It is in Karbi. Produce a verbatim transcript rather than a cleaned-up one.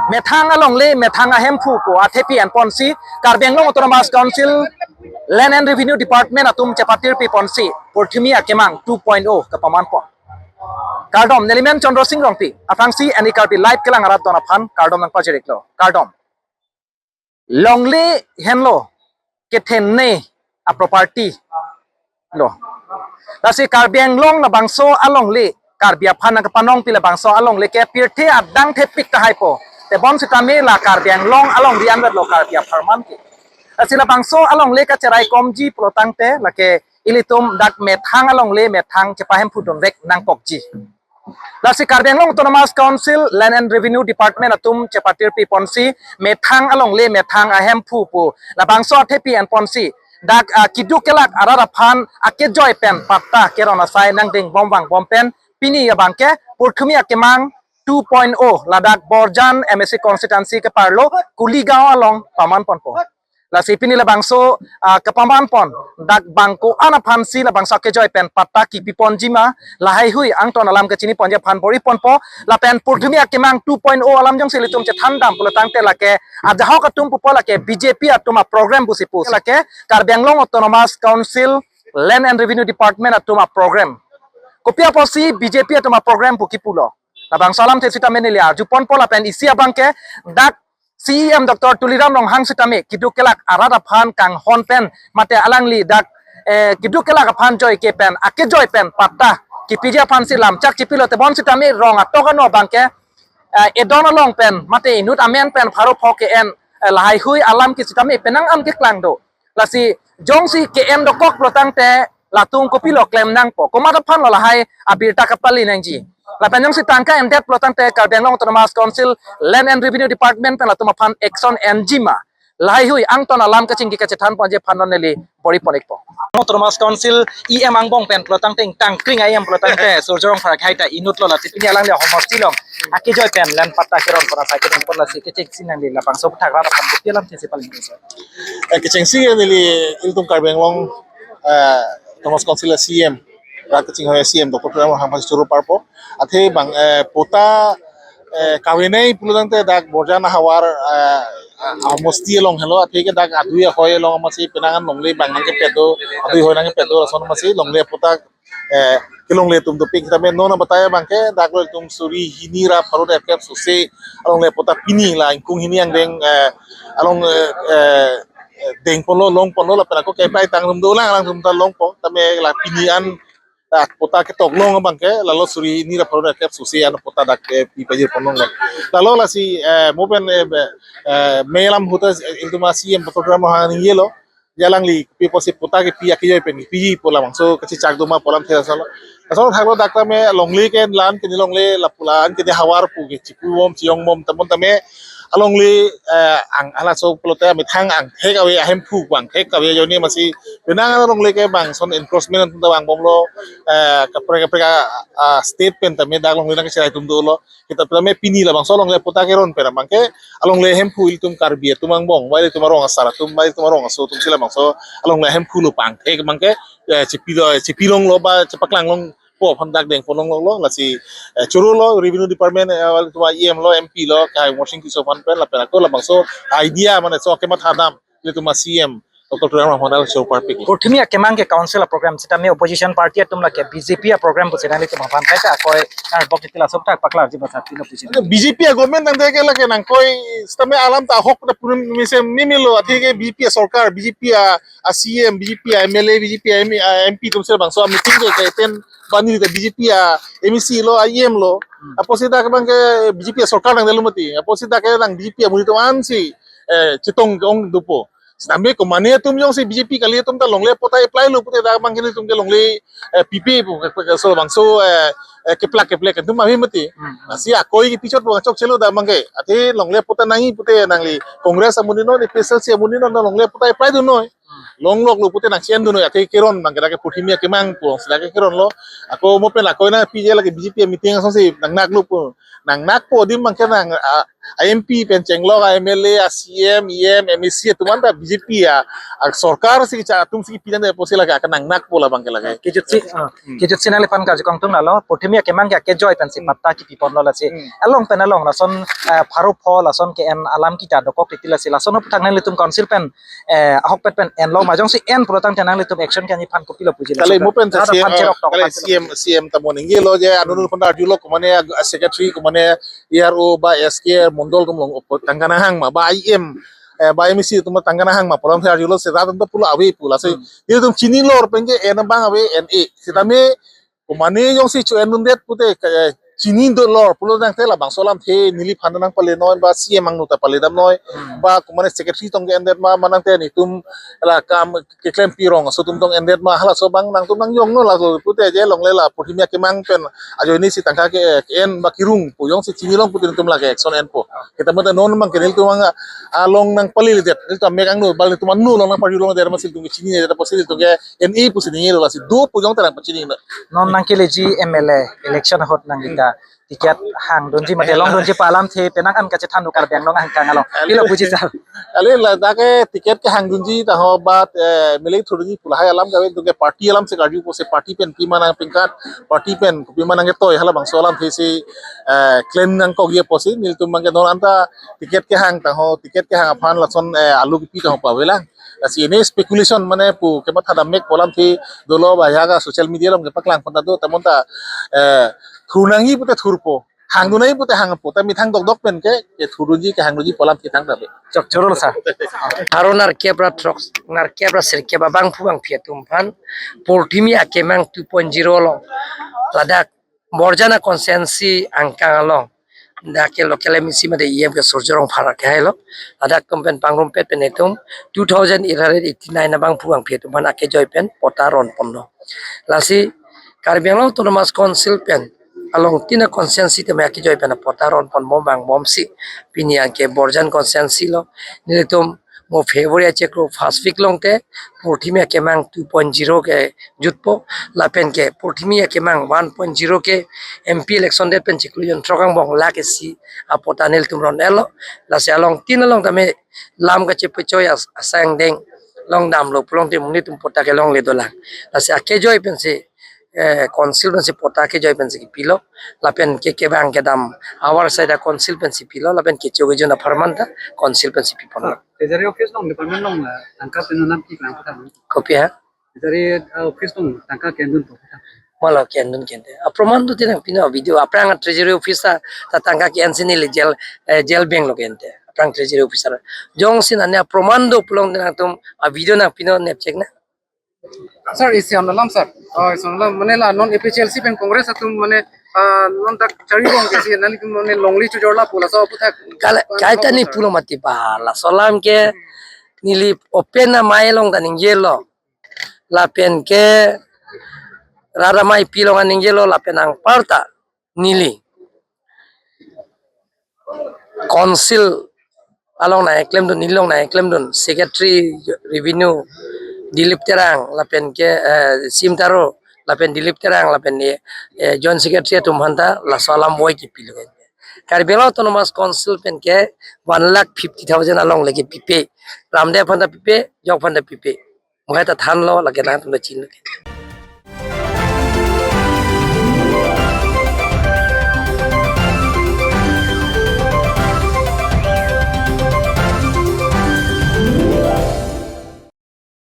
Methang alongle, methang ahemphu pu athepi enponsi Karbi Anglong Autonomous Council Land and Revenue Department atum chepatirpi ponsi Purthimi Akemang two point oh kapaman pon. Kardom, nelimen Chandra Singh Rongpi, aphrangsi N E Karbi Live kelang arat don aphan kardom nangpajiriklo. Kardom. Longle henlo, kethenei a property lo. Lasi Karbi Anglong labangso alongle Karbi aphan nangkepanongpi labangso alongle ke pirthe adang thepik tahai po. Tebon sitame la Karbi Anglong alongri anvet lo Karbi apharman ke. Lasi labangso alongle kacheraikomji pulotangte lake ilitum dak methang alongle methang chepahemphudunvek nangkokji. Lasi Karbi Anglong Autonomous Council Land and Revenue Department atum chepatirpi ponsi methang alongle methang ahemphu pu labangso athepi enponsi dak, ah, keduk kelak arat aphan akejoi pen patta keron asai nangdeng bom vang bom pen pini abangke Purthimi Akemang two point oh ladak Borjan M A C constituency keparlo Kuligaon along paman ponpo. Lasi pini labangso, ah, kapaman pon dak bang ko-an aphansi labangso akejoi pen patta kipi ponji ma lahai hui angton alam kechini ponji aphan bor-i ponpo. Lapen Purthimi Akemang two point oh alam jongsi ilitum chethandam pulotangte lake ajahok atum pupo lake B J P atum a program pusi pu lake Karbi Anglong Autonomous Council Land and Revenue Department atum a program. Kopi apotsi B J P atum a program pu kipulo, labangso alamthe sitame neli arju ponpo. Lapen isi abangke dak C E M Doctor Tuliram Ronghang sitame keduk kelak arat aphan kanghon pen mate alangli dak, eh, keduk kelak aphan joike pen akejoi pen patta kipiji aphansi lamchak chipilo. Tebon sitame rong atok ano abangke, eh, edon along pen mate inut amen pen pharo pho ke-en, eh, lahai hui alam ke sitame penang an keklang do. Lasi jongsi ke-en dokok pulotangte latum kopilo klem nangpo, komat aphanlo lahai abirta kapali nangji. Lapen jongsi tangka endet pulotangte Karbi Anglong Autonomous Council Land and Revenue Department pen latum aphan action enji ma lahai hui angton alam kachingki kachethan ponji aphan non neli bor-i pon-ikpo. Autonomous Council E M angbong pen pulotangte ingtangkring E M pulotangte Surjya Rongphar akhai ta inutlo, lasi pini alangli homosti along akejoi pen land patta keron pon asai kedeng pon, lasi kechengsi nangli labangso aputhak rat aphan kopi alamthe si paling. Eh, kechengsi neli ilitum Karbi Anglong, eh, Autonomous Council C E M, rat kachinghon C E M Doctor Tuliram Ronghang aphan choro parpo. Athe bang, eh, patta, eh, kavenei pulotangte dak Borjan ahavar, eh, ah, homosti along helo, athe ke dak adui ahoi along amatsi penang an longle bang nangkepet do, adui ahoi nangkepet do, lason amatsi longle patta, eh, kelongle atum dopik tame non abatai abangke dak lo ilitum suri hini ra pharo ra kep sose alongle patta pini la ingkung hini angdeng, eh, along, eh, eh, deng ponlo, long ponlo, lapen ako ke bai tang rum dolang, alangtum ta longpo, tame la pini an, ah, patta ketok long abangke lalo suri hini ra pharo ra kep sose an patta dak, eh, pi pajir ponlonglo. Lalo lasi, eh, mo pen, eh, be-, eh, mei alam ahut ta, eh, ilitum a C E M Doctor Tuliram Ronghang ningjelo, alangli pi apotsi patta kepi akejoi pen kepiji pu labangso kachechak do ma pu alamthe asolo. Asolo thaklo dak tame longle ke la-an keni longle lapu la-an keni havar pu ke chipu bom chiyong bom tame tame alongle, eh, ang halaso pulote amethang angthek ave, ahemphu angthek ave ajoine amatsi penang alongle ke bang ason encroachment atum ta vangbomlo, eh, kaprek kaprek a, a state pen tame dak longle nangcherai atum dolo. Kita pulotame pini labangso alongle patta keron pen abangke alongle ahemphu ilitum Karbi atum angbong, ba ilitum arong asar atum, ba ilitum arong aso atumsi labangso alongle ahemphu lo, pangthek abangke, eh, chipi do, chipilonglo ba chepaklanglongpo aphan dak deng ponlonglo, lasi, eh, chorolo Revenue Department, eh, ilitum E M lo, M P lo, Kai Morsing Tisso aphan pen, lapen ako labangso idea mane so kematha dam ilitum a C E M Doctor Tuliram Ronghang aphan choro parpik. Purthimi Akemang ke council a program sitame opposition party atum lake B J P a program pusi nanglitum aphan kaita akoi nang bok titila sok tak paklar jiba sat tilo pusi. B J P a government nang deke lake nangkoi sitame alam ta ahok ta purim mise mimilo, athe ke B J P a sorkar, B J P a, a C E M, B J P a M L A, B J P a M, a M P atumsi labangso a meeting ke ke ten bani ta B J P a M E C lo, a E M lo. Apotsi dak abangke B J P a sorkar nangdelo mati. Apotsi dak ke nang B J P amonit atum ansi, eh, chetong ong dopo. Sitame komane atum jongsi B J P kali atum ta longle patta apply lo pute dak abangke nelitum ke longle, eh, pipe pu ke, ke, ke, so labangso, eh, eh, keplak keplak atum avi mati. Hmm. Lasi akoi ke pichot bang chokchelo dak abangke. Athe longle patta nangji pute nangli Congress amonit non, A P H L C amonit non longle patta apply dunnoi. Longloklo pute nangchi-en dunnoi, athe keron abangke dak ke Purthimi Akemang pu alongsi dak ke keronlo. Ako mo pen akoi nangpiji lake B J P meeting asonsi nangnaklo pu. Nangnakpo adim abangke nang, ah, A M P pen chenglok, a M L A, a C M, E M, M A C atum anta B J P a, a sorkar si cha atum si pinang de pusi lake akan nangnak pu labang ke lake. Kejut si, ah, Hmm. kejut si nangliphan karju kangtung lalo, Purthimi akemang ke akejoi pensi Hmm. patta kipi ponlo lasi. Hmm. Along pen along lason, eh, pharo pho lason ke-en alam kita dokok titi lasi. Lason aphuthak nanglitum council pen, eh, ahokpet pen enlo ma jongsi en pulotangte nanglitum action ke neliphan kopilo puji Kali lason. Mo pen Rada C M, phan cherok tok kali phan C M, C M ta mo ningjelo je, anunu phan arjulo komane ag-, secretary komane E R O ba S K mondol atum along opo tangka nanghang ma ba I M, eh, ba M A C atum tangka nanghang ma pulang arjulo se rat atum pulo ave pu lasi. Hmm. Nelitum chinilor pen ke en abang ave en-e. Sitame komane jongsi cho-endundet pute ke, eh, chinidunlor pulotangte labangso alamthe neliphan nangpalenoi ba C M angno ta paledamnoi Hmm. ba komane secretary tong ke-endet ma manangte nelitum la kam keklem pirong aso atum tong endet ma halaso abang nangtum nangjongno laso pute je longle la Purthimi akemang pen ajoine si tangka ke, ke-en ba kerung pu jongsi chinilong pute nelitum lake action enpo. Kita mate non abang ke nelitum abang along nangpaledet. Nelitum mek angno ba nelitum angno along nangparjulongdet ma si nelitum ke chinidet apotsi nelitum ke en-e pusi ningjelo lasi do pu jongte nangpachini na. Non nangkeleji M L A election ahut nang kita ticket hangdunji mate longdunji pu alamthe penang an kachethan do Karbi Anglong angkang along. Pilo puji sir. Kali ladak ke ticket kehangdunji ta ho ba, eh, M L A thurdunji pu lahai alam kave do ke party alam si karju pusi party pen pima nangpingkat, party pen pima nangketoi halabangso alamthe si, eh, klem nangkokji pusi nelitum abang ke non anta ticket kehang ta ho, ticket kehang aphan lason, eh, alu kipi ta ho pavelang. Lasi ini speculation mane pu kematha dam mek pu alamthe dolo ba ya ka social media along kepaklang pon ta do, ta mo anta, eh, thur nangji pute thurpo, hangdun nangji pute hangpo, ta methang dokdok pen ke, kethurdunji kehangdunji pu alamthe thangta be. Chok chorol sir. Pharo nerkep ra throk, nerkep ra sirkep abangphu bangphi atum aphan Purthimi akemang two point zero along ladak Borjan a constituency angkang along dak ke local M A C mate E M ke Surjya Rongphar ke hailo. Ladak atum pen pangrumpet pen itum two thousand eight hundred eighty-nine abangphu bangphi atum aphan akejoi pen patta ron ponlo. Lasi Karbi Anglong Autonomous Council pen along tin a constituency tame akejoi pen patta ron ponbom vangbomsi pini anke Borjan constituency along nelitum mo February achiklo first week along te Purthimi akemang two point zero ke jutpo, lapen ke Purthimi akemang one point zero ke M P election det pen chiklo jon throk angbong lake isi apatta nelitum ron-etlo. Lasi along tin along tame lam kachepechoi as-, asangdeng along damlo pulotangte monit atum patta kelongle dolang. Lasi akejoi pensi, eh, council pensi patta akejoi pensi kepilo, lapen ke kevang kedam avar side a council pensi pilo, lapen kecho kejun apharman ta council pensi piponlo. Treasury office along department along, eh, tangka pinonam pi kelang puthak. Kopi ha? Treasury, eh, office along tangka kendun puthak. Malo kendun kende. Aproman do tinang pino video. Aphrang treasury office ta, ta tangka ke-ensi neli jail, eh, jail benglo kende. Aphrang treasury officer. Jongsi nane aproman do pulotangte nangtum a video nangpino nepchek na. Sir, isi on alam sir. Oh, isi on alam. Mane la non A P H L C pen Congress atum mane, ah, non dak chari bong ke si nelitum mane longle chojorla pu laso aputhak. Kala, kaita ni pulo mati ba laso alam ke neli open amei along ta ningjelo. Lapen ke rat amei pi along ta ningjelo lapen anparta neli council along nangklemdun, neli along nangklemdun, secretary revenue Dilip Terang, lapen ke, eh, Sim Taro, lapen Dilip Terang, lapen, eh, eh, joint secretary atum aphanta laso alam voi kepilo. Karbi Anglong Autonomous Council pen ke one lakh fifty thousand along le kepipe. Ramde aphanta pipe, jok aphanta pipe. Mo hai ta thanlo, lake nangtum ta chinlo.